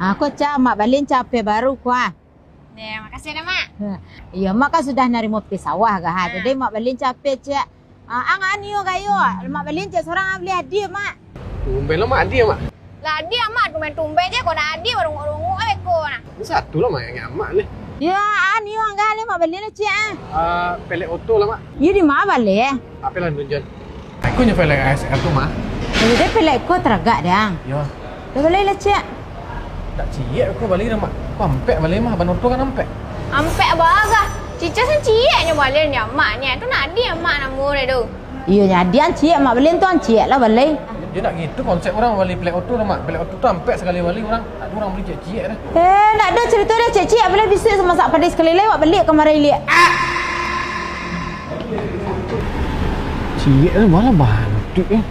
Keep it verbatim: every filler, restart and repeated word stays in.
Aku, Cak, Mak balian capek baru, kuah. Neh, makasih dah, Mak. Iyo, Mak kan sudah narimo pai sawah, gah. Ah. Jadi, Mak balian capek, Cak. Ah, ang, ah, nio gayo. Mak balian, Cak, surang, ah, bali hadiah, Mak. Tumben lo, Mak, hadiah, Mak. Lah, hadiah, Mak, tumben-tumben je, kok nak hadiah, barungok-rungok, eh, ko, nah. Satu lah, Mak, yang Mak ni. Yo, ah, nio ang gah ni, Mak balian lah, Cak, ah. Ah, pelek oto lah, Mak. Iyo, di ma bali, eh? Apo lah, Nun Jon? Aku nyo pelek A S R tu, Mak. Jadi pelek ko taragak, dang. Yo. Dah bali lah, Cak. Tak ciek aku bali dah, Mak. Aku ampek bali mah, ban oto kan ampek. Ampek bagah. Cicak sen ciek nyo bali nyo, Mak, nyo. Tu nak hadiah, Mak, namo dia tu. Iyo, jadi ang ciek, Mak balian tu ang ciek lah bali. Dia nak gitu konsep urang bali pelek oto tu, Mak. Pelek oto tu ampek sakali bali urang. Tak ado urang bali ciek-ciek dah. Eh, ndak ado carito dah ciek-ciek, bali bisuak samo sak padai sakali lai, wak baliak kamari liak. Ciek tu malah bantuak, eh.